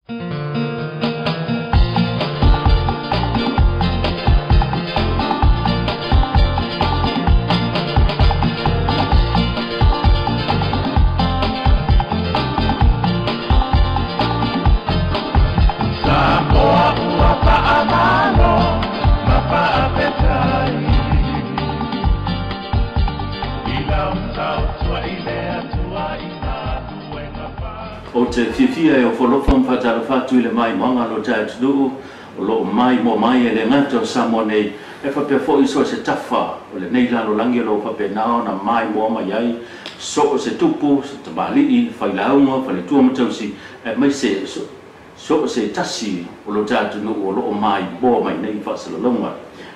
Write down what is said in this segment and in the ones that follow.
Samoa ua paamalo ma paapetaai i lau tautua i le Atua i galuega fai. Ou te fiafia e ofo alofa ma faatalofa atu i le maimoaga a lo tatou atunuu o lo o maimoa mai, e le gata o Samoa nei, e faapea foi so o se tafa o lenei lalolagi o lo o faapena ona maimoa mai ai, so o se tupu, se tamalii, failauga, faletua ma tausi, aemaise so o se tasi o lo tatou atunuu o lo o maimoa mai nei faasalalauga.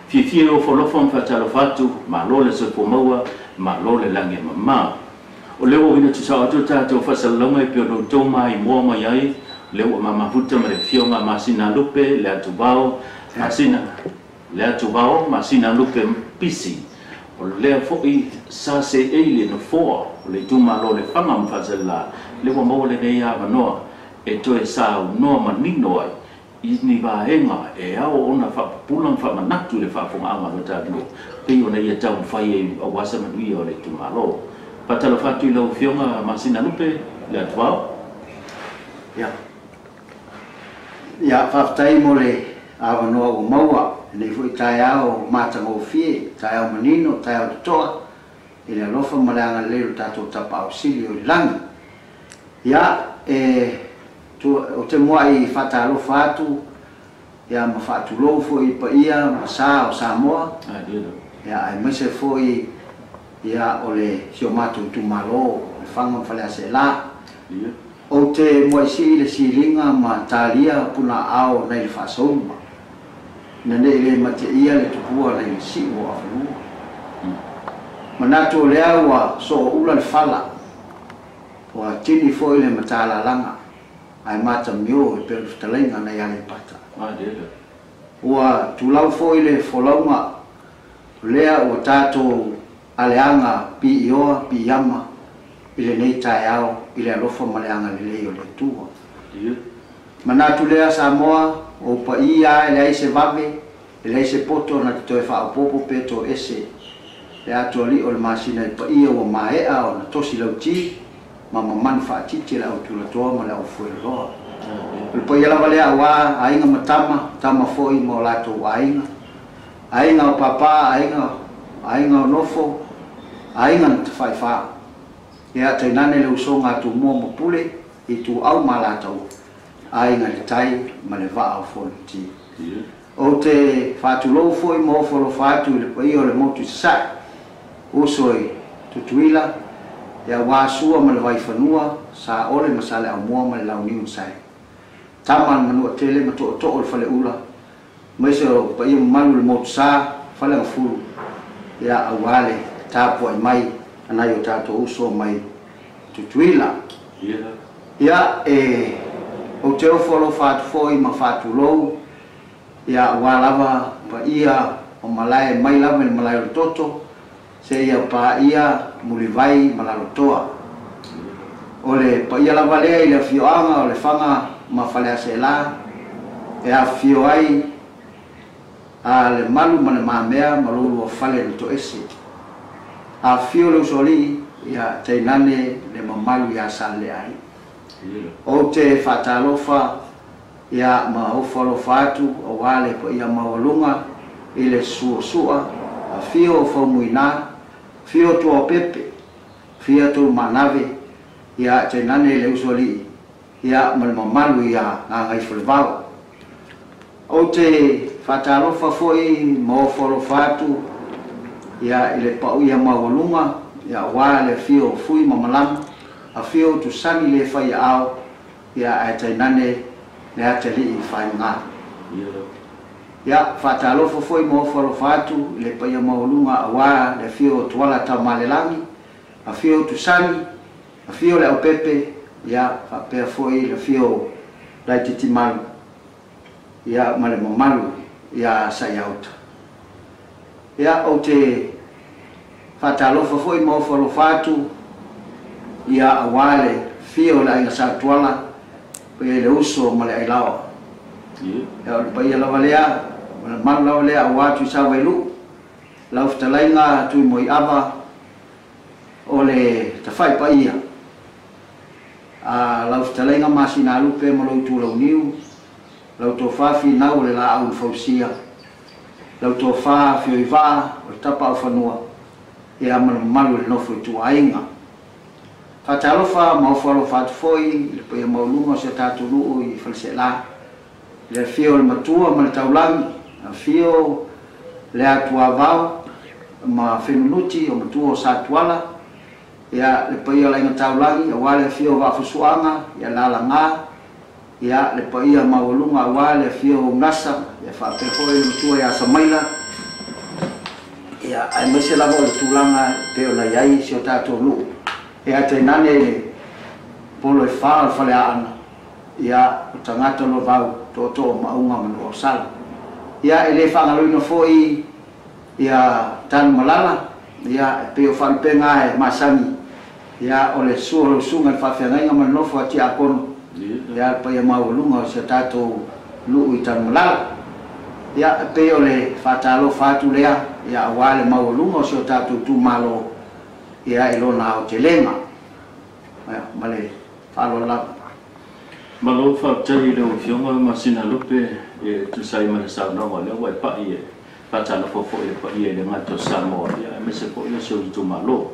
Fiafia e ofo alofa ma faatalofa atu, malo le soifua maua, malo le lagi e mama. O lea ua uina tusao atu o tatou faasalalauga e pei ona outou maimoa mai ai, lea ua mamafuta ma le afioga Masina Lupe le Atuvao, Masina le Atuvao, Masina Lupe Pisi. O lea foi sa seei le nofoa o le itumalo Lefaga ma Faasalelā, lea ua maua lenei avanoa e toe saunoa manino ai i ni vaega e ao ona faapupula ma faamanatu i le faafofogaaga a lo tatou atunuu, pei ona ia taumafai ai aua se manuia o le itumalo. Faatalofa atu i lau Afioga Masina Lupe le Atuvao. Ia, ia faafetai mo le avanoa ua maua lenei foi taeao matagofie, taeao manino, taeao totoa i le alofa ma le agalelei o le tatou Tapaau Sili o i le lagi. Ia, e ou te muai faatalofa atu ia ma faatulou foi i paia ma sa o Samoa, ia aemaise foi ia o le si o matou itumalo Lefaga ma Faleaseela. Ou te muai sii le siliga ma talia punaaao nai le faasauma, ina nei le mateia le tupua nai le siu o afanua. Manatu o lea ua sooula le fala, ua tini foi le matalalaga, ae matamio e pei o le fetalaiga nai Aleipata. Ua tulau foi le folauga, o lea ua tatou aleaga piioa piiama i lenei taeao i le alofa ma le agalelei o le Atua. Manatu lea Samoa, o paia e leai se vave, e leai se poto na te toe faaopoopo pe toese le atoalii o le masina i paia ua maea ona tosi lauti ma mamanu faatiti le autulatoa ma le aufueloloa. O le paia lava lea aua aiga ma tama, tama foi ma o latou aiga, aiga o papa, aiga, aiga o nofo, aiga na tafaifā. Ia tainane le usoga a Tumua ma Pule, Ituau ma Alataua, aiga i le tai ma le vaa o Fonoti. Ou te faatulou foi ma ofo alofa atu i le paia o le motu i Sasae, uso i Tutuila, ia aua Sua ma le Vaifanua, Saole ma Saleaaumua ma le Launiu na Saelua, Tama a le Manuatele ma Tootoo o le Faleula, aemaise o paia mamalu o le Motusa, Faleagafulu, ia aua le tapuai mai a nai o tatou uso mai Tutuila. Ia, e ou te ofo alofa atu foi ma faatulou, ia aua lava paia o malae mai lava i le malae o le toto, seia paia Mulivai ma Lalotoa. O le paia lava lea i le afioaga o Lefaga ma Faleaseela, e afifio ai a le Malu ma le Mamea ma lolua fale na toese. Afifio le Usoalii, ia tainane le mamalu ia Saleleai. Ou te faatalofa ia ma ofo alofa atu aua le paia maualuga i le suasua, afio o Faumuina, afio Tuaopepe, afio Tolumaanave, ia tainane le Usoalii, ia ma le mamalu ia Gagaifolevao. Ou te faatalofa foi ma ofo alofa atu ia i le paia maualuga, ia aua le afio o Fui ma Malama, afio o Tusani le faiaao, ia ae tainane le atalii faiga. Ia faatalofa foi ma ofo alofa atu i le paia maualuga aua le afio o Tuala Taumalelagi, afio o Tusani, afio le Aupepe, ia faapea foi le afio o Laititimalu, ia ma le mamalu ia Saiauta. Ia ou te faatalofa foi ma ofo alofa atu ia aua le afio o le aiga Sa Tuala, Paia i le uso ma le ailaoa. Ia o le paia lava lea, ma le mamalu lava lea aua Tuisavailuu, lau fetalaiga Tuimoiava o le tafai paia, a lau fetalaiga Masinalupe ma lou Tulauniu, lau tofa Finau o le laau na fausia, lau tofa Fioivaa o le Tapaaufanua, ia ma le mamalu o le nofo i ituaiga. Faatalofa ma ofo alofa atu foi i le paia maualuga o si o tatou nuu i Faleseela, i le afio o le Matua ma le Taulagi, afio le Atuavao ma Fenunuti o Matua o Satuala, ia le paia o le Aiga Taulagi aua le afio o Vaafusuaga, ia Lalaga, ia le paia maualuga aua le afio o Unasa, ia faapea foi le Matua ia Samaila, ia aemaise lava o le tulaga e pei ona i ai si o tatou nuu. Ia tainane le polo e fa o le Faleaana, ia o tagata o vau tootoo mauga ma Nuuausala. Ia e le faagaloina foi ia Tanumalala, ia e pei o faalupega e masani, ia o le sua o lau susuga i le faafeagaiga ma le nofo a Tiakono, ia le paia maualuga o si o tatou nuu i Tanumalala. Ia e pei o le faatalofa atu lea, ia aua le maualuga o si o tatou itumalo, ia i lona aotelega. Ia ma le faaaloalo lava. Malo faafetai i lau Afioga Masinalupe e tusa ai ma le saunoaga o lea ua e pai e faatalofa foi i le paia i le gata o Samoa, ia aemaise foi o si ou itumalo.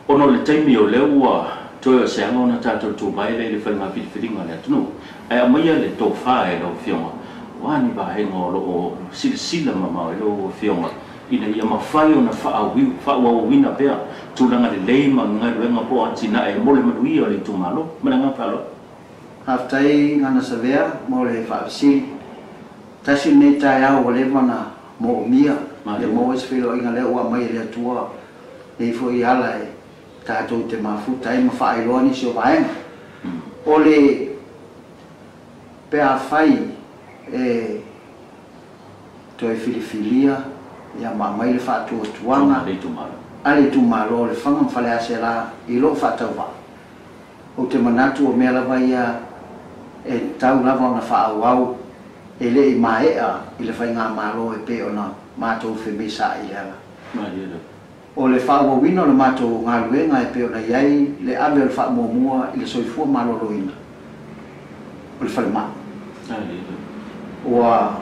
Ona o le taimi o lea ua toe o se aga ona tatou tuvae lea i le faiga filifiliga a le atunuu, ae aumaia le tofa e lau Afioga, o a ni vaega o loo silasila mamao i lau Afioga ina ia mafai ona faaauauina pea tulaga lelei ma galuega po o atinae mo le manuia o le itumalo. Ma le agaga faaaloalo. Faafetai Ganasavea mo le faafesili. Tasi lenei taeao ua leva ona moomia, ia maua ai se feiloaiga lea ua aumai e le Atua nei foi ala e tatou te mafuta ai ma faailoa nisi o vaega. O le pe afai e toe filifilia ia ma aumai le faatuatuaga a le itumalo o Lefaga ma Faleaseela i lou faatauvaa, ou te manatu o mea lava ia e tatau lava ona faaauau e le i maea i le faigamalo e pei ona matou femesaai i le ala. O le faaauauina o le matou galuega e pei ona i ai le ave o le faamuamua i le soifua maloloina o le falemai. Ua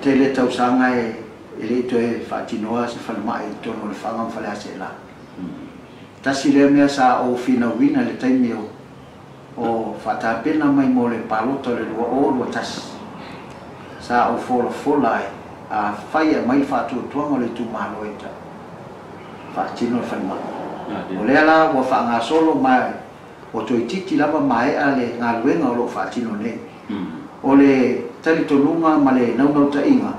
tele tausaga e le i toe faatinoa se falemai i totonu o Lefaga ma Faleaseela. Tasi lea mea sa ou finauina i le taimi o faatapena mai mo le palota o le 2021. Sa ou folafola ai, a fai e aumai le faatuatuaga o le itumalo e ta faatino le falemai. O lea la ua faagasolo ma ua toeitiiti lava maea le galuega o loo faatino nei. O le talitonuga ma le naunautaiga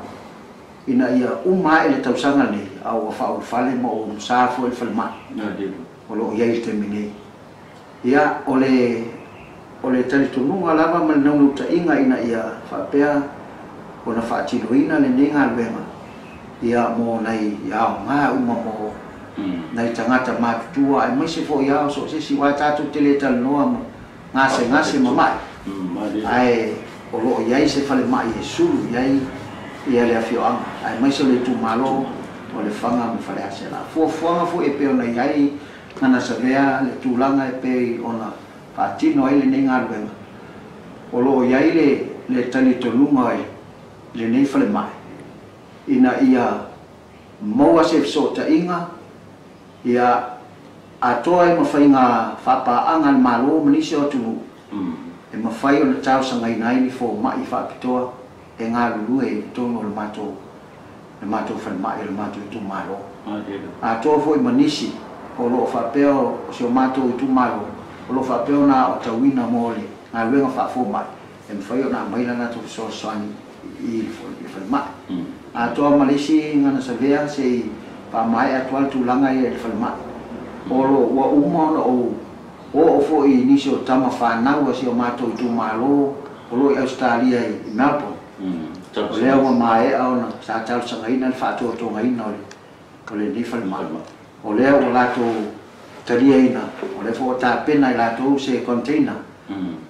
ina ia uma ae le tausaga lenei, a ua faaulufale ma ua umusa foi le falemai o loo i ai i le taimi nei. Ia o le talitonuga lava ma le naunautaiga ina ia faapea ona faatinoina lenei galuega, ia mo nai aoga uma mo nai tagata matutua aemaise foi ao so o se isi, aua tatou te le talanoa ma gasegase ma mai, ae o loo i ai se falemai e sulu i ai ia le afioaga aemaise o le itumalo o Lefaga ma Faleaseela. Fuafuaga foi e pei ona i ai Ganasavea le tulaga e pei ona faatino ai lenei galuega, o loo i ai le talitonuga i lenei falemai ina ia maua se fesootaiga, ia atoa ai ma faiga faapaaga a le Malo ma nisi o atunuu e mafai ona talosagaina ai ni fomai faapitoa e galulue i totonu o le matou falemai o le matou itumalo. Atoa foi ma nisi o loo faapea o si o matou itumalo o loo faapea ona aotauina mo le galuega faafomai e mafai ona aumai le latou fesoasoani i le falemai. Atoa ma le isi Ganasavea se i faamaea atu le tulaga ia i le falemai. O lo ua uma ona ou oo foi i nisi o tama fanau a si o matou itumalo o loo i Australia i Melbourne. O lea ua maea ona sa talosagaina le faatuatuagaina o lenei falemai. O lea ua latou taliaina, o lea foi ua tapena i latou se container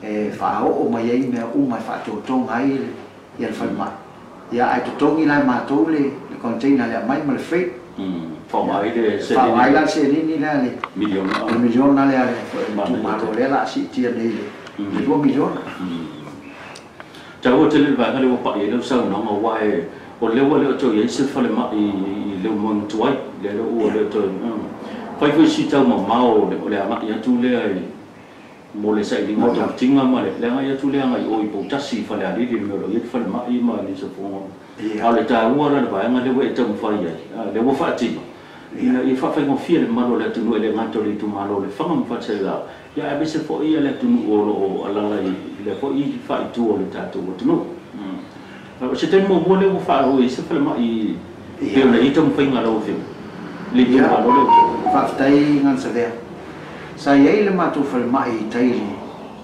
E faaoo mai ai mea uma e faatotoga ai ia le falemai. Ia ae totogi la e matou le container le aumai ma le freight. Faaaoga ai le Faaaoga ai la le seleni lea le miliona. Le miliona lea le itumalo lea o le a siitia nei i le $2 miliona. Taua tele le vaega lea ua pai ai lau saunoaga, aua e o lea ua le o toe i ai se falemai i Leulumoega tuai, lea ua le o toe fai foi si tau mamao o le agai atu lea mo le sailiga tautiga ma le agai atu lea agai o i Poutasi i Falealili, le mea o lo o i ai le falemai ma Lisofoga. A o le taua la le vaega lea ua e taumafai ai, lea ua faatino ina ia faafaigofie le mamalu o le atunuu, e le gata o le itumalo o Lefaga ma Faleaseela, ia aemaise foi le atunuu o lo o alaala i lea foi faaitu o le tatou atunuu. O se taimi muamua lea ua faaoo i se falemai pei ona i ai taumafaiga a lau Afioga le itumalo lea. Faafetai Ganasavea. Sa i ai le matou falemai i tai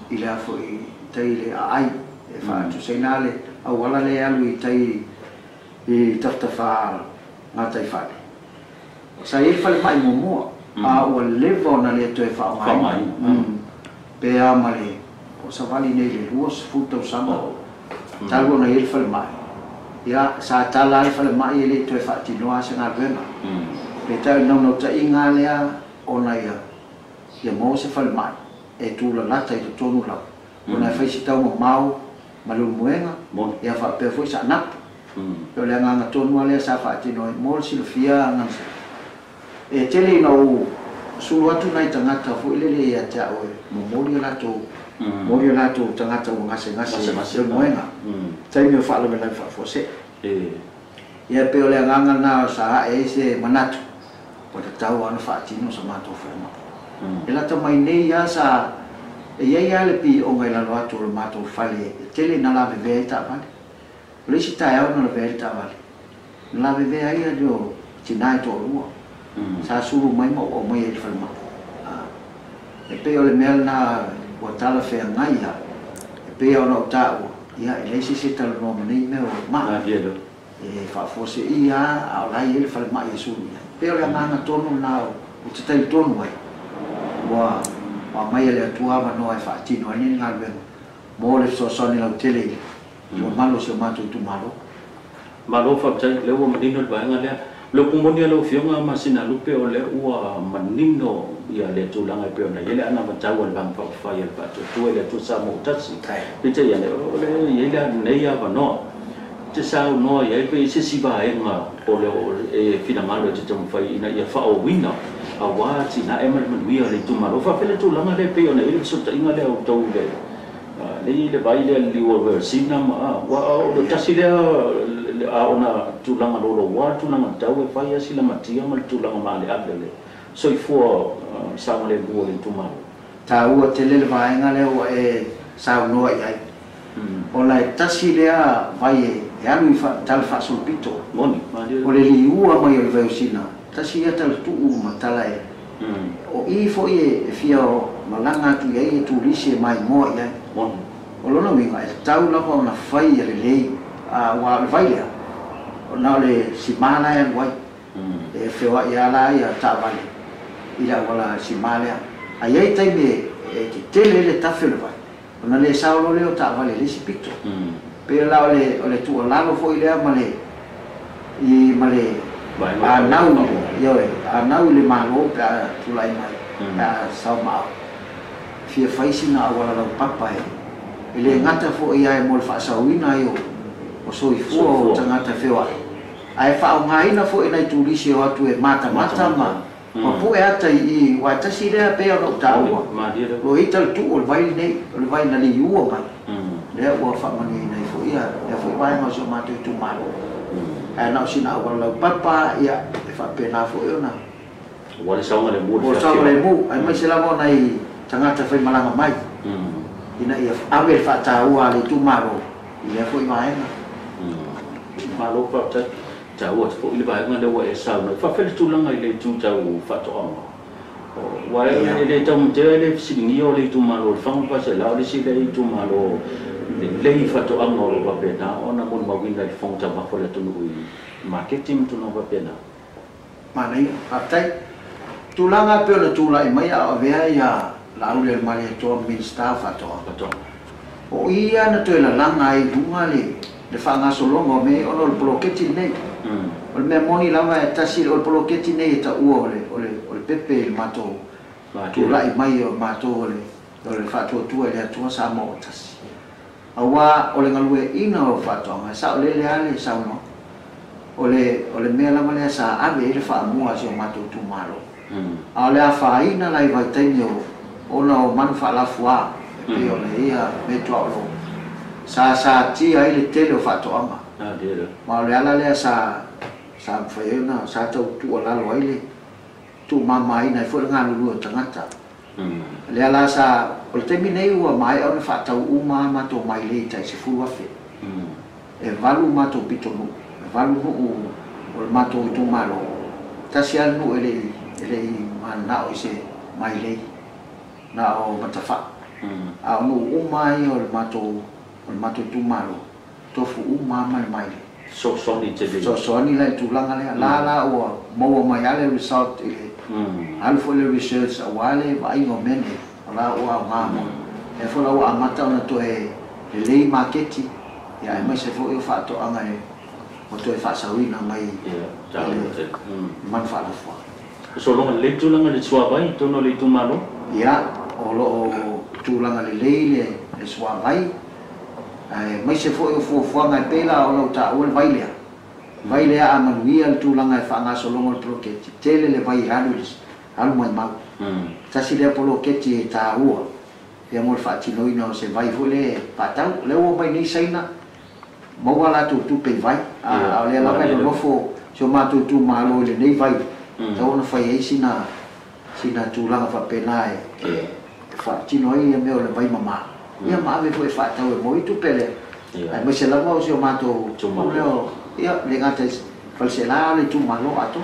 i le afo i tai i le aai e faatusaina le auala lea e alu i tai i tafatafa gataifale. Sa i ai le falemai muamua, a ua leva ona le toe faaaogaina. Pe a ma le o savali nei le 20 tausaga talu ona i ai le falemai. Ia, sa tala le falemai e le toe faatinoa se galuega. Peitai o le naunautaiga lea ona ia maua se falemai e tulalata i totonu lava, ona e fai si tau mamao ma Leulumoega, ia faapea foi Saanapu. O le agaga tonu lava lea sa faatino ai. Mo le silafia Ganasa, e tele ina ou sulu atu nai tagata foi lele ia te au e momoli o latou tagata ua gasegase Leulumoega, taimi o faalavelave faafuasei. Ia pei o le agaga lena sa ae ai se manatu ua tatau ona faatino sa matou falemai. E lata mai nei lava sa e i ai lava le pioga i lalo atu o le matou fale e tele ina lavevea ai taavale. O le isi taeao na lavea ai le taavale, na lavevea ai alii o tina e toalua. Sa sulu mai ma ou aumai ai i le falemai. E pei o le mea lena ua talafeagai lava. E pei ona ou taua, ia e leai se isi e talanoa ma nei mea o maa. E faafuasei lava a o la e i ai le falemai e sulu i ai. Pei o le agaga tonu lena ou te talitonu ai, ua aumai e le Atua avanoa e faatino ai lenei galuega mo le fesoasoani lautele i le mamalu o si o matou itumalo. Malo faafetai, lea ua manino le vaega lea. O le upu moni a lau Afioga Masinalupe, o lea ua manino ia le tulaga e pei ona i ai le anavatau a le Vaega Faaupufai a le Faatuatua i le Atua Samoa ua Tasi. Peitai ane, o le i ai lenei avanoa te saunoa i ai pe i se isi vaega o le e finagalo e te taumafai ina ia faaooina aua atinae ma le manuia o le itumalo. Faapea le tulaga lea pei ona i ai le fesootaiga lea o outou le le vai lea le liu o Versina ma ua o le tasi lea a ona tulaga loloa, tulaga tau e fai asi lamatia ma le tulaga maaleale le soifua saogalemu o le itumalo. Taua tele le vaega lea ua e saunoa i ai, ona e tasi lea vai e alu i tala faasolopito. Moni. O le liua mai o le Vaiosina, tasi ia talatuu ma tala e o i foi e fia malaga atu i ai e turisi e maimoa i ai. O lona uiga e tatau lava ona fai ia lelei, aua o le vai lea ona o le simā la e alu ai. E feoai lava la ia taavale i le auala simā lea. A i ai taimi e tetele ai le tafe o le vai, ona le sao loa lea o taavale i le isi pito. Pei la o le tuualalo foi lea ma le i ma le anau, ioe, anau i le Malo pe a tulai mai, pe a saomaau fia fai sina auala laupapa e le gata foi ae mo le faasaoina ai o soifua o tagata feoai, ae faaaogaina foi nai turisi o atu e matamata ma pue ata i aua e tasi lea pei ona ou taua lo i talatuu o le vai lenei, o le vai na liua mai lea ua faamanuiaina ai foi ia lea foi vaega o si o matou itumalo. Ae na o sina auala laupapa ia e faapena foi ona Ua le saogalemu. O saogalemu, aemaise lava o nai tagata faimalaga mai ina ia ave le faataua a le itumalo i lea foi vaega. Malo faafetai, taua atu foi le vaega lea ua e saunoa. Faafetai. Le tulaga i le itu tau faatoaga, ua e le taumatea le fesiligia o le itumalo o Lefaga ma Faleaseela, o le isi lea itumalo lelei faatoaga o lo o faapena ona molimauina i le fofoga taumafa o le atunuu i maketi ma tulaga faapena. Manaia, faafetai. Tulaga pei ona tulai mai a o avea ia Laauli Malietoa Minisita o Faatoaga. Faatoaga. O ia na toe lalaga ai i luga le faagasologa o mea ona o le poloketi lenei. O le mea moni lava e tasi o le poloketi nei e taua o le pepe i le matou tulai mai o matou o le faatuatua i le Atua Samoa ua tasi. Auā o le galueaiina o faatoaga e saolele lava le saunoaga. O le mea lava lea sa ave i ai le faamua a si o matou itumalo. A o le afaina la i vaitaimi ona o manu faalafuā e pei ona ia meaituaolo sa satia ai le tele o faatoaga. Ma o le ala lea sa mafai ai ona sa tau tuualalo ai le tuumamaina ai foi le galulue o tagata. Lea la sa o le taimi nei ua maea ona faatau uma matou mailei tai 10,000. E 8 matou pitonuu, e 8 nuu o le matou itumalo. Tasi lava le nuu e le i mananao i se mailei na o Matafaa. A o nuu uma ia o le matou itumalo, tofu uma ma le mailei. Fesoasoani tele. Fesoasoani la i tulaga lea. La ua maua mai lava le result i le alu foi le research aua le vaaiga o mea nei, o la ua aoga mo. Lea foi la ua amata ona toe lelei maketi, ia aemaise foi o faatoaga ua toe faasauina mai i le manu faalafuā. Sologa lelei tulaga i le suavai i totonu o le itumalo? Ia, o lo o tulaga lelei le suavai, aemaise foi o fuafuaga e pei la ona ou taua le vai lea. Vai lea a manuia le tulaga e faagasologa o le poloketi, tele le vai e alu mai mau. Tasi lea poloketi e taua ia mo le faatinoina o se vai foi lea faatau. O lea ua omai nei Saina, maua latou tupe i vai, a o lea lava e nonofo si o matou itumalo i lenei vai, tatau ona fai ai sina tulaga faapena e faatino ai ia mea o le vai mamā. Ia ma ave foi e faatau e maua ai tupe lea. Aemaise lava o si o matou lea, ia le gata i Faleaseela le itumalo atoa.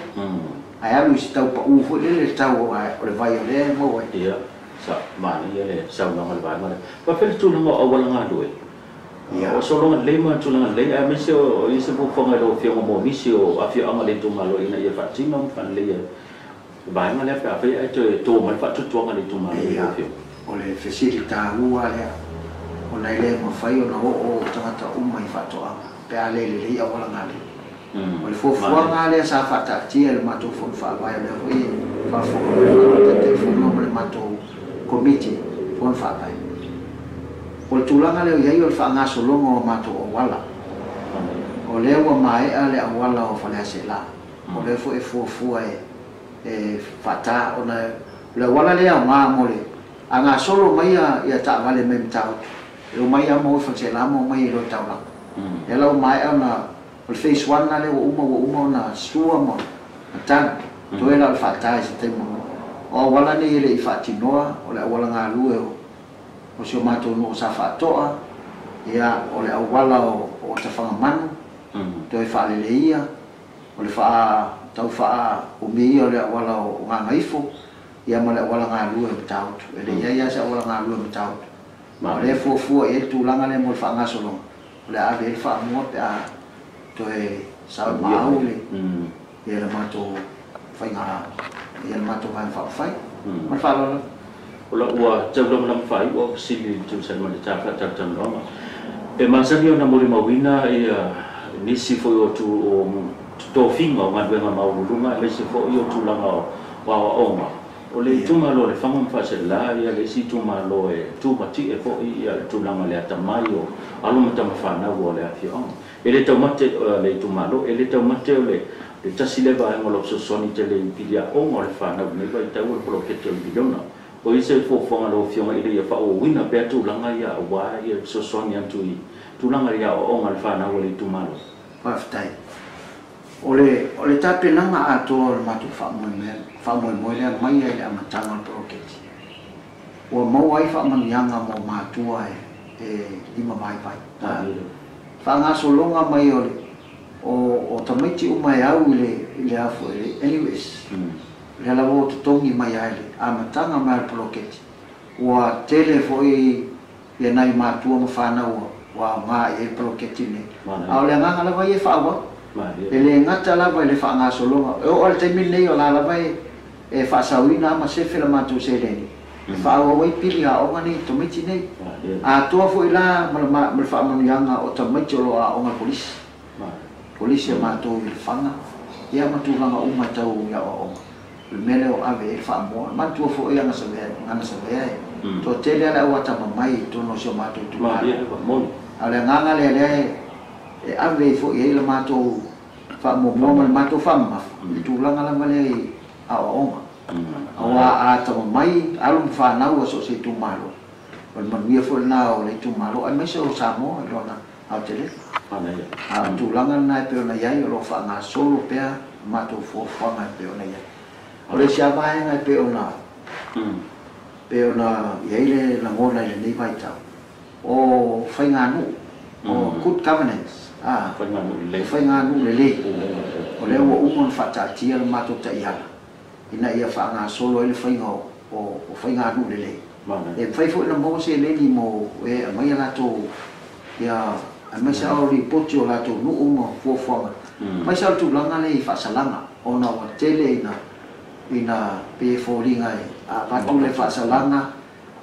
Ae alu i se tau pau foi lele le tau o le vai o lea e maua ai. Ia, sa manaia le saunoaga i le vaega lea. Faapefea le tulaga o auala galue? O sologa lelei ma tulaga lelei, aemaise o i se fuafuaga i lau Afioga mo nisi o afioaga o le itumalo ina ia faatino ma faaleleia le vaega lea pe afai ae toe to mai le faatuatuaga i le itumalo i lau Afioga. O le fesili taua lea, ona e le mafai ona oo tagata uma i faatoaga pe a le lelei auala galue. O le fuafuaga lea sa faataatia i le matou fono faavae, o lea foi e faafofoga mai le Taitaifono ma le matou komiti fono faavae. O le tulaga lea o i ai o le faagasologa o matou auala. O lea ua maea le auala o Faleaseela. O lea foi e fuafua e faata ona o le auala lea aoga mo le a gasolo mai ia taavale mai Matautu. E omai lava maua i Faleaseela ma omai i le taulaga. Lea la ua maea ona o le phase 1 lea ua uma ona sua ma tanu. Toe la o le faata i se taimi. O auala nei e le i faatinoa, o le auala galue o si o matou nuu sa faatoa, ia o le auala o Tafagamanu, toe faaleleia, o le tau faaumia o le auala o Gagaifo, ia ma le auala galue o Matautu. E le i ai lava se auala galue o Matautu. O lea e fuafua i ai le tulaga lea mo le faagasologa, o le a ave ai le faamua pe a toe saomaau le ia le matou faiga, ia le matou vaega faaupufai. Ma le faaaloalo. O la ua taulamalama faaiu au fesili i le tusa ma le ta faatalatalanoaga. E masani ona molimauina ia nisi foi o tofiga o galuega maualuluga aemaise foi o tulaga o aoaoga. O le itumalo o Lefaga ma Faasaleleaga ia le isi itumalo e tumatie foi ia le tulaga o le atamai o alo ma tamafanau o le afioaga. E le taumate le itumalo, e le taumate o le tasi lea vaega o lo o fesoasoani tele i piliaoga o le fanau i lenei vaitau o le poloketi o le miliona. O i se fuafuaga lau Afioga ina ia faaauauina pea tulaga ia aua ia fesoasoani atu i tulaga i aoaoga a le fanau o le itumalo. Faafetai. O le tapenaga atoa o le matou faamoemoe lea mai ai i le amataga o le poloketi. Ua maua ai faamanuiaga mo matua e lima vaivai. Faagasologa mai o tamaiti uma e au i le afo i le NUS. Lea lava ua totogi mai ai le amataga mai o le poloketi. Ua tele foi ia nai matua ma fanau ua aoga i ai le poloketi lenei. A o le agaga lava ia e faaauau. E le gata lava i le faagasologa. E oo i le taimi lenei o la lava e faasauina ma sefe le matou seleni. E faaauau ai pili aoga nei tamaiti nei. Atoa foi la ma le faamanuiaga o tamaiti o lo o aoga i kolisi. Kolisi a matou i Lefaga, ia ma tulaga uma e tau i aoaoga. O le mea lea o ave i ai le faamoa. Manatua foi Gagasaveae, toatele lava le au atamamai i totonu o si o matou itumalo. A o le agaga lea lea e ave ai foi i ai le matou faamuamua ma le matou faamamafa i le tulaga lava lea i aoaoga. Aua a atamamai alo ma fanau a so o se itumalo, o le manuia foi lena o le itumalo aemaise o Samoa i lona aotelega. A o le tulaga lena e pei ona i ai, o lo o faagasolo pea matou fuafuaga e pei ona i ai. O le isi lava vaega e pei ona i ai le lagona i lenei vaitau, o faiganuu, o good governance, faiganuu lelei. O lea ua uma ona faataatia le matou taiala ina ia faagasolo ai le faiga o faiganuu lelei. E mafai foi ona maua seleni mo e aumai a latou, ia, aemaise o lipoti o latou nuu ma fuafuaga. Aemaise o le tulaga lea i faasalaga, ona ua tele ina pe foliga e avatu le faasalaga,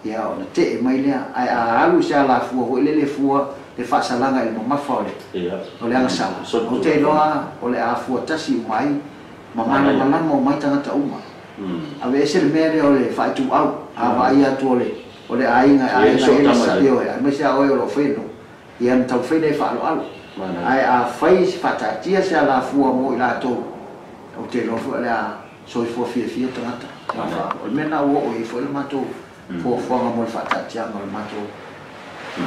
ia ona tee mai lea. Ae a alu se alafua foi lele fua le faasalaga i le mamafa o le agasala, ou te iloa o le afua tasi uma ai ma malamalama o mai tagata uma. Aveese le mea lea o le faaituau, a vaai atu o le aiga e aiga e le aemaise a oe o loo faia nuu, ia na taumafai lea e faaaloalo. Ae a fai faataatia se alafua mo i latou, ou te iloa foi o le a soifua fiafia tagata. O le mea na ua oo i ai foi le matou fuafuaga mo le faataatiaga o le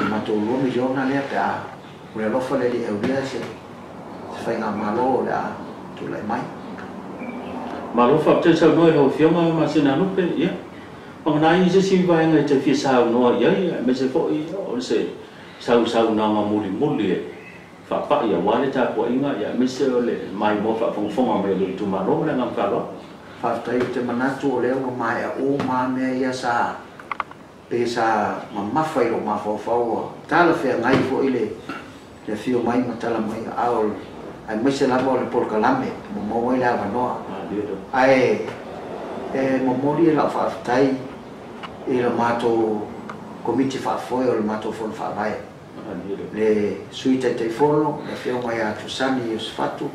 matou 2 miliona lea, pe a o le alofa le alii e aulia se faigamalo o le a tulai mai. Malo faafetai saunoa i lau Afioga Masinalupe. Ia, pagana ai se isi vaega e te fia saunoa i ai, aemaise foi o se sausaunoaga mulimuli e faapai aua le tapuaiga, ia aemaise o le maimoa faafogafoga mai o le itumalo ma le agaga faaaloalo. Faafetai, ou te manatu o lea ua maea uma mea ia sa pe sa mamafa i lou mafaufau, ua talafeagai foi le afio mai ma tala mai, a o aemaise lava o le polokalame ua maua ai le avanoa. Ae e momoli e lau faafetai i le matou komiti faafoe o le matou fono faavae, le Sui Taitaifono, le Afioga ia Tusani Iosefatu,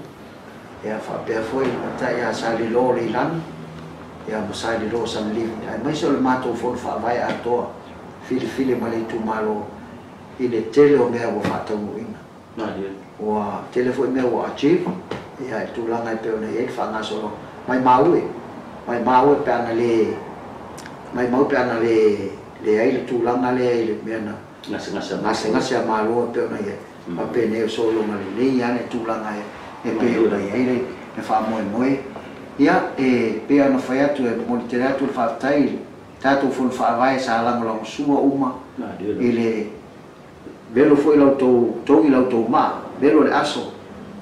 ia faapea foi le matai ia Salilo Leilani, ia ma Salilo Sanalivi, aemaise o le matou fono faavae atoa filifili ma le itumalo i le tele o mea ua faataunuuina. Ua tele foi mea ua achieve, ia i tulaga e pei ona i ai le faagasolo. Maimau pe ana le maimau pe ana le leai le tulaga lea i le mea na gasegase a malo e pei ona i ai. Faapenei o sologa lelei lava le tulaga e pei ona i ai le faamoemoe. Ia, e pei ona fai atu e momoli tele atu le faafetai i le tatou fono faavae sa lagolagosua uma i le velo foi lau tou togi lau tou maa, velo le aso,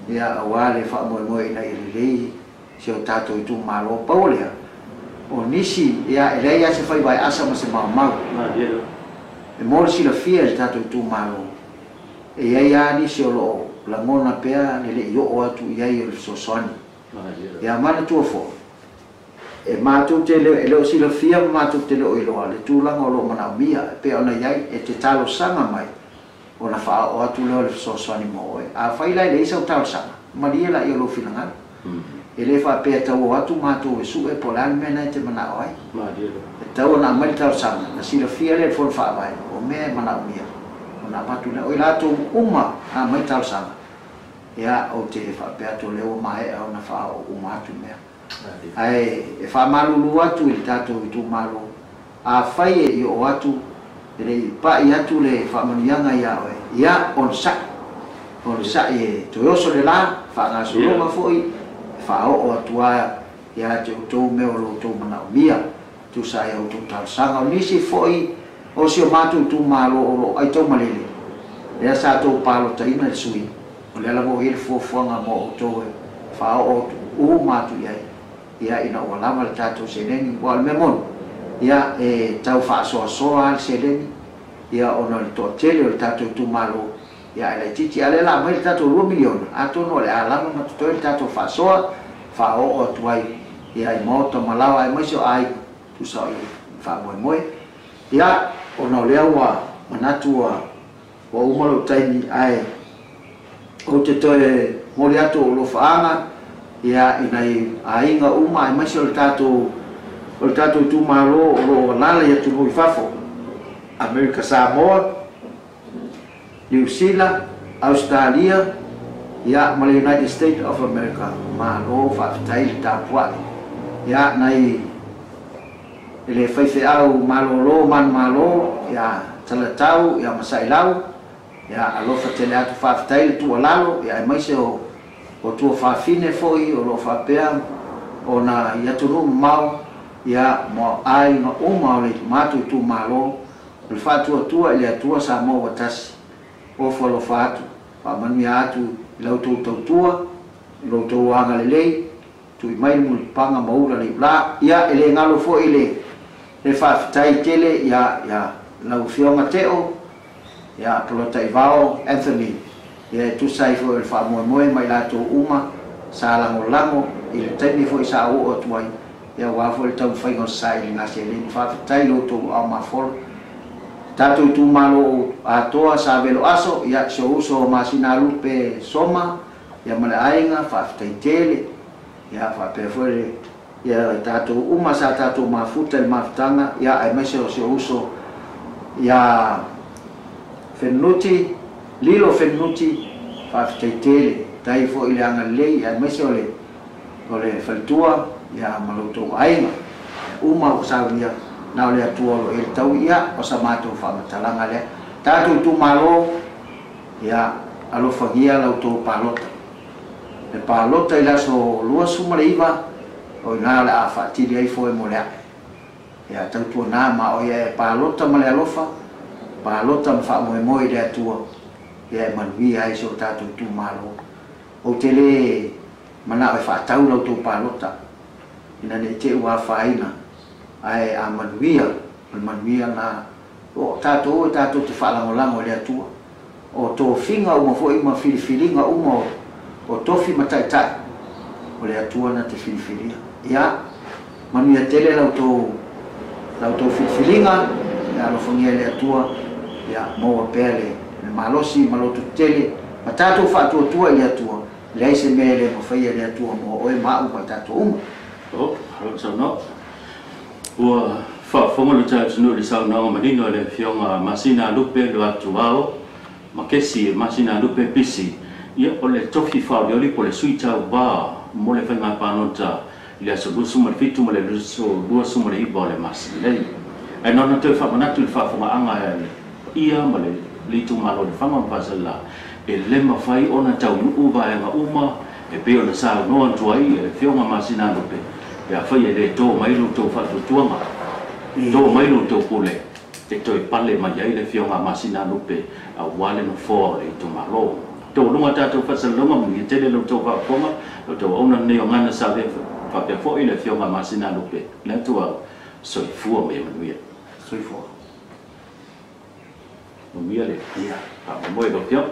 ia aua le faamoemoe ina ia lelei si o tatou itumalo. Pau o lea, o nisi, ia e leai lava se faiva e asa ma se maumau. E mo le silafia i le tatou itumalo, e i ai lava nisi o loo lagona pea le lei oo atu i ai o le fesoasoani. Ia manatua foi, e matou te le o silafia ma matou te le o iloa le tulaga o loo manaomia, e pei ona i ai e te talosaga mai ona faaoo atu lea o le fesoasoani mo oe. A fai la e leai sau talosaga, malie laia o lou finagalo. E le faapea tau o atu matou e sue po o le a le mea na e te manao ai. E tau ona aumai le talosaga, na silafia lea e le fono faavae, o mea e manaomia ona avatu lea. O i latou uma a aumai talosaga, ia ou te faapea atu o lea ua maea ona faaoo uma atu mea. Ae e faamalulu atu i le tatou itumalo, afai e i oo atu, e le i pai atu le faamanuiaga ia oe, ia onosai e toe oso le la, faagasologa foi, e faaoo atu lava ia te outou mea o lo outou manaomia, tusa ai a outou talosaga. O nisi foi o si o matou itumalo o loo aitaumalele, lea sa tou palotaina le sui, o lea lava ua i ai le fuafuaga mo outou e faaoo atu uma atu i ai, ia ina ua lava le tatou seleni. Ua o le mea moni, ia e tau faasoasoa le seleni, ia ona o le toatele o le tatou itumalo, ia e laitiiti. A o lea o le a aumai le tatou 2 miliona, atonu o le a lava ma totoe le tatou faasoa, faaoo atu ai ia i maota ma laoa, aemaise o aiga tusa o i faamoemoe. Ia, ona o lea ua manatu ua uma lou taimi, ae ou te toe momoli atu ou alofaaga ia i nai aiga uma aemaise o le tatou itumalo o lo o alaala i atunuu i fafo, Amerika Samoa, Niu Sila, Australia, ia ma le United States of America. Malo faafetai le tapuai. Ia nai le faifeau malolo manumalo, ia Talatau, ia Masailau, ia alofa tele atu faafetai le tuualalo, ia aemaise o tua fafine foi o lo o faapea ona i atunuu mamao, ia ma aiga uma o le matou itumalo, o le faatuatua i le Atua Samoa ua tasi, ofo alofa atu, faamanuia atu i la outou tautua, i lo outou agalelei, tui mai le mulipapaga ma ula le iulā. Ia e le galo foi le faafetai tele ia lau Afioga Teo, ia Polataivao Anthony, ia e tusa ai foi o le faamoemoe ma i latou uma sa lagolago i le taimi foi sa oo atu ai, ia aua foi le taumafaiga o le sailiga seleni. Faafetai lo outou aao mafola. Tatou itumalo atoa sa velo aso, ia si ou uso Masinalupe Soma, ia ma le aiga, faafetai tele. Ia faapea foi ia tatou uma sa tatou mafuta i le mafutaga, ia aemaise o si ou uso ia Fenunuti, Lilo Fenunuti, faafetai tele. Tai foi i le agalelei, aemaise o le faletua, ia ma lo outou aiga. Uma ua saunia na o le Atua o lo o i ai le taui, ia o sa matou faamatalaga lea. Tatou itumalo, ia alofagia la outou palota. Le palota i le aso 29, o ina o le a faatili ai foe mo le ae. Ia tautuana ma o ia e palota ma le alofa, palota ma faamoemoe i le Atua, ia e manuia ai si o tatou itumalo. Ou te le manao e faatau la outou palota, ina ne i te i ua afaina, ae a manuia, o le manuia na o tatou e tatou te faalagolago i le Atua. O tofiga uma foi ma filifiliga uma o tofi ma taitai, o le Atua na te filifilia. Ia, manuia tele la outou filifiliga, ia alofagia e le Atua, ia maua pea le malosi ma loto tele, ma tatou faatuatua i le Atua, leai se mea e le mafaia e le Atua mo oe ma au ma tatou uma. O, saunoa. Ua faafofoga le tatou le saunoaga manino e le Afioga Masinalupe Luatuao Makesi Masinalupe Pisi, ia o le tofi faolioli po o le sui tauvā mo le faiga palota i le aso 27 ma le 29 o le masina nei. Ae na ona toe faamanatu i le faafofogaaga e ia ma le itumalo o Lefaga ma Faasaleleaga, e le mafai ona taunuu vaega uma e pei ona saunoa atu ai e le Afioga Masinalupe, pe afai e le to mai lo outou faatuatuaga, to mai lo outou pule, e toe pale mai ai le Afioga Masinalupe aua le nofoa o le itumalo. Taualuga tatou faasalalauga, manuia tele lo outou faafofoga, lo outou auauna lenei o Gana sa avea faapea foi le Afioga Masinalupe. Le Atua, soifua ma ia manuia. Soifua. Manuia le faamoemoe lau Afioga.